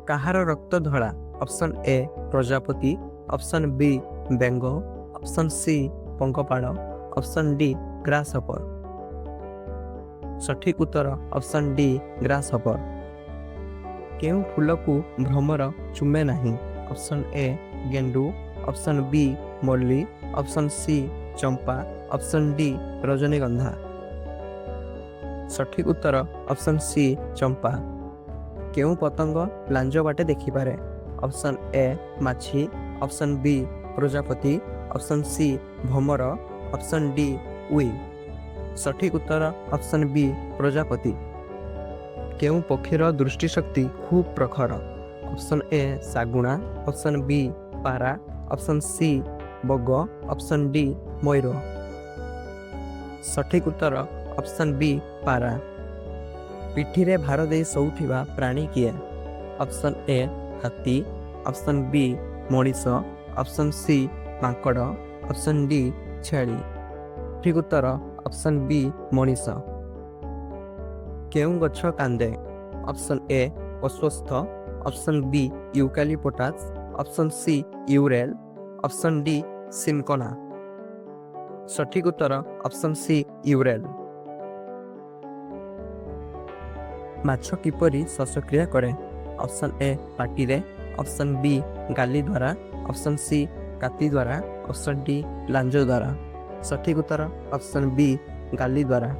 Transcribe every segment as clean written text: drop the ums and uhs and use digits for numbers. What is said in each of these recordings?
କାହାର ରକ୍ତ ଧଳା? Option A Prajapati, option B ବେଙ୍ଗ, ଅପସନ୍ ସି ପଙ୍ଗପାଳ, ଅପସନ୍ ଡି ଗ୍ରାସହପର। ସଠିକ୍ ଉତ୍ତର ଅପସନ୍ ଡି ଗ୍ରାସହପର। କେଉଁ ଫୁଲକୁ ଭ୍ରମର ଚୁମେ ନାହିଁ? ଅପସନ୍ ଏ ଗେଣ୍ଡୁ, ଅପସନ୍ ବି ମଲ୍ଲି, ଅପସନ୍ ସି ଚମ୍ପା, ଅପସନ୍ ଡି ରଜନୀଗନ୍ଧା। ସଠିକ୍ ଉତ୍ତର ଅପସନ୍ ସି ଚମ୍ପା। କେଉଁ ପତଙ୍ଗ ଲାଞ୍ଜ ବାଟେ ଦେଖିପାରେ? ଅପସନ୍ ଏ ମାଛି, ଅପସନ୍ ବି ପ୍ରଜାପତି, ଅପସନ୍ ସି ଭମର, ଅପସନ୍ ଡି ଉଇ। ସଠିକ୍ ଉତ୍ତର ଅପସନ୍ ବି ପ୍ରଜାପତି। କେଉଁ ପକ୍ଷୀର ଦୃଷ୍ଟିଶକ୍ତି ଖୁବ୍ ପ୍ରଖର? ଅପସନ୍ ଏ ଶାଗୁଣା, ଅପସନ୍ ବି ପାରା, ଅପସନ୍ ସି ବଗ, ଅପସନ୍ ଡି ମୟୂର। ସଠିକ୍ ଉତ୍ତର ଅପସନ୍ ବି ପାରା। ପିଠିରେ ଭାର ଦେଇ ଶୋଉଥିବା ପ୍ରାଣୀ କିଏ? ଅପସନ୍ ଏ ହାତୀ, ଅପସନ୍ ବି ମଣିଷ, ଅପସନ୍ ସି ମାଙ୍କଡ଼, ଅପସନ୍ ଡି ଛେଳି। ସଠିକ୍ ଉତ୍ତର ଅପସନ୍ ବି ମଣିଷ। କେଉଁ ଗଛ କାନ୍ଦେ? ଅପସନ୍ ଏ ଅଶ୍ୱତ୍ଥ, option B eucalyptus, option C ୟୁରେଲ୍, ଅପସନ୍ ଡି ସିନକୋନା। ସଠିକ୍ ଉତ୍ତର ଅପସନ୍ ସି ୟୁରେଲ୍। ମାଛ କିପରି ଶ୍ୱାସକ୍ରିୟା କରେ? ଅପସନ୍ ଏ ପାଟିରେ, ଅପସନ୍ ବି ଗାଲି ଦ୍ୱାରା, ଅପସନ୍ ସି କାତି ଦ୍ୱାରା, ଅପସନ୍ ଡି ଲାଞ୍ଜ ଦ୍ୱାରା। ସଠିକ୍ ଉତ୍ତର ଅପସନ୍ ବି ଗାଲି ଦ୍ୱାରା।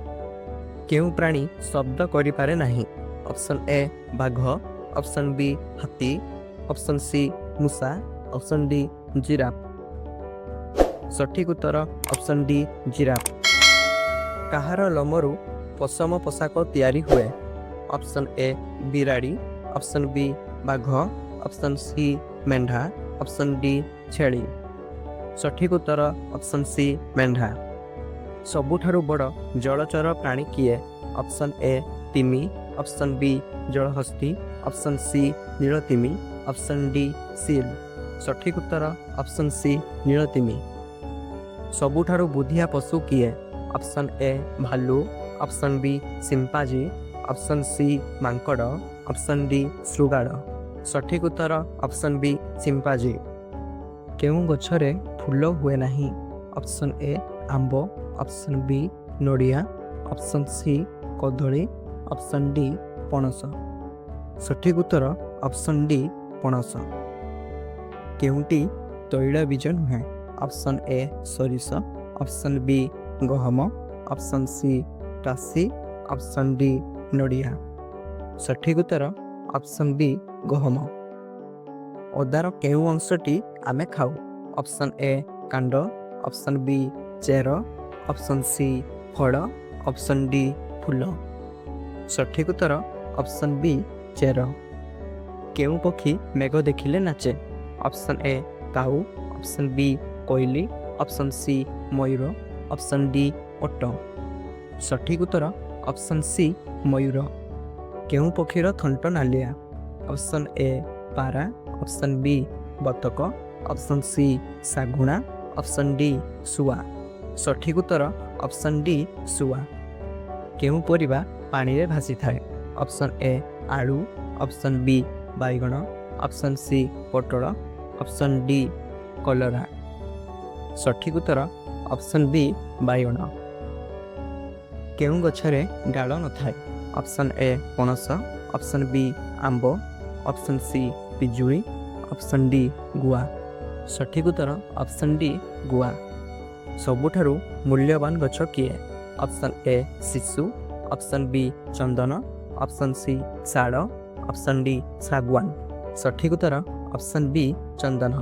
କେଉଁ ପ୍ରାଣୀ ଶବ୍ଦ କରିପାରେ ନାହିଁ? ଅପସନ୍ ଏ ବାଘ, ଅପସନ୍ ବି ହାତୀ, ଅପସନ୍ ସି ମୂଷା, ଅପସନ୍ ଡି ଜିରାଫ। ସଠିକ୍ ଉତ୍ତର ଅପସନ୍ ଡି ଜିରାଫ। କାହାର ଲୋମରୁ ପଶମ ପୋଷାକ ତିଆରି ହୁଏ? ଅପସନ୍ ଏ ବିରାଡ଼ି, ଅପସନ୍ ବି ବାଘ, ଅପସନ୍ ସି ମେଣ୍ଢା, ଅପସନ୍ ଡି ଛେଳି। ସଠିକ୍ ଉତ୍ତର ଅପସନ୍ ସି ମେଣ୍ଢା। ସବୁଠାରୁ ବଡ଼ ଜଳଚର ପ୍ରାଣୀ କିଏ? ଅପସନ୍ ଏ ତିମି, ଅପସନ୍ ବି ଜଳହସ୍ତୀ, ଅପସନ୍ ସି ନୀଳତିମି, ଅପସନ୍ ଡି ସିଲ୍। ସଠିକ୍ ଉତ୍ତର ଅପସନ୍ ସି ନୀଳତିମି। ସବୁଠାରୁ ବୁଦ୍ଧିଆ ପଶୁ କିଏ? ଅପସନ୍ ଏ ଭାଲୁ, option B chimpanzee, option C ମାଙ୍କଡ଼, ଅପସନ୍ ଡି ଶୃଗାଳ। ସଠିକ୍ ଉତ୍ତର ଅପସନ୍ ବି ସିମ୍ପାଜି। କେଉଁ ଗଛରେ ଫୁଲ ହୁଏ ନାହିଁ? ଅପସନ୍ ଏ ଆମ୍ବ, ଅପସନ୍ ବି ନଡ଼ିଆ, ଅପସନ୍ ସି କଦଳୀ, ଅପସନ୍ ଡି ପଣସ। ସଠିକ୍ ଉତ୍ତର ଅପସନ୍ ଡି ପଣସ। କେଉଁଟି ତୈଳବୀଜ ନୁହେଁ? ଅପସନ୍ ଏ ସୋରିଷ, ଅପସନ୍ ବି ଗହମ, ଅପସନ୍ ସି ରାଶି, ଅପସନ୍ ଡି ନଡ଼ିଆ। ସଠିକ୍ ଉତ୍ତର ଅପସନ୍ ବି ଗହମ। ଅଦାର କେଉଁ ଅଂଶଟି ଆମେ ଖାଉ? ଅପସନ୍ ଏ କାଣ୍ଡ, ଅପସନ୍ ବି ଚେର, ଅପସନ୍ ସି ଫଳ, ଅପସନ୍ ଡି ଫୁଲ। ସଠିକ୍ ଉତ୍ତର ଅପସନ୍ ବି ଚେର। କେଉଁ ପକ୍ଷୀ ମେଘ ଦେଖିଲେ ନାଚେ? ଅପସନ୍ ଏ କାଉ, ଅପସନ୍ ବି କୋଇଲି, ଅପସନ୍ ସି ମୟୂର, ଅପସନ୍ ଡି ଓଟ। ସଠିକ୍ ଉତ୍ତର ଅପସନ୍ ସି ମୟୂର। କେଉଁ ପକ୍ଷୀର ଥଣ୍ଟ ନାଲିଆ? ଅପସନ୍ ଏ ପାରା, ଅପସନ୍ ବି ବତକ, ଅପସନ୍ ସି ଶାଗୁଣା, ଅପସନ୍ ଡି ଶୁଆ। ସଠିକ୍ ଉତ୍ତର ଅପସନ୍ ଡି ଶୁଆ। କେଉଁ ପରିବା ପାଣିରେ ଭାସିଥାଏ? ଅପସନ୍ ଏ ଆଳୁ, ଅପସନ୍ ବି ବାଇଗଣ, ଅପସନ୍ ସି ପୋଟଳ, ଅପସନ୍ ଡି କଲରା। ସଠିକ୍ ଉତ୍ତର ଅପସନ୍ ବି ବାଇଗଣ। କେଉଁ ଗଛରେ ଡାଳ ନଥାଏ? ଅପସନ୍ ଏ ପଣସ, ଅପସନ୍ ବି ଆମ୍ବ, ଅପସନ୍ ସି ପିଜୁଳି, ଅପସନ୍ ଡି ଗୁଆ। ସଠିକ୍ ଉତ୍ତର ଅପସନ୍ ଡି ଗୁଆ। ସବୁଠାରୁ ମୂଲ୍ୟବାନ ଗଛ କିଏ? ଅପସନ୍ ଏ ଶିଶୁ, ଅପସନ୍ ବି ଚନ୍ଦନ, ଅପସନ୍ ସି ଶାଳ, ଅପସନ୍ ଡି ଶାଗୁଆନ। ସଠିକ୍ ଉତ୍ତର ଅପସନ୍ ବି ଚନ୍ଦନ।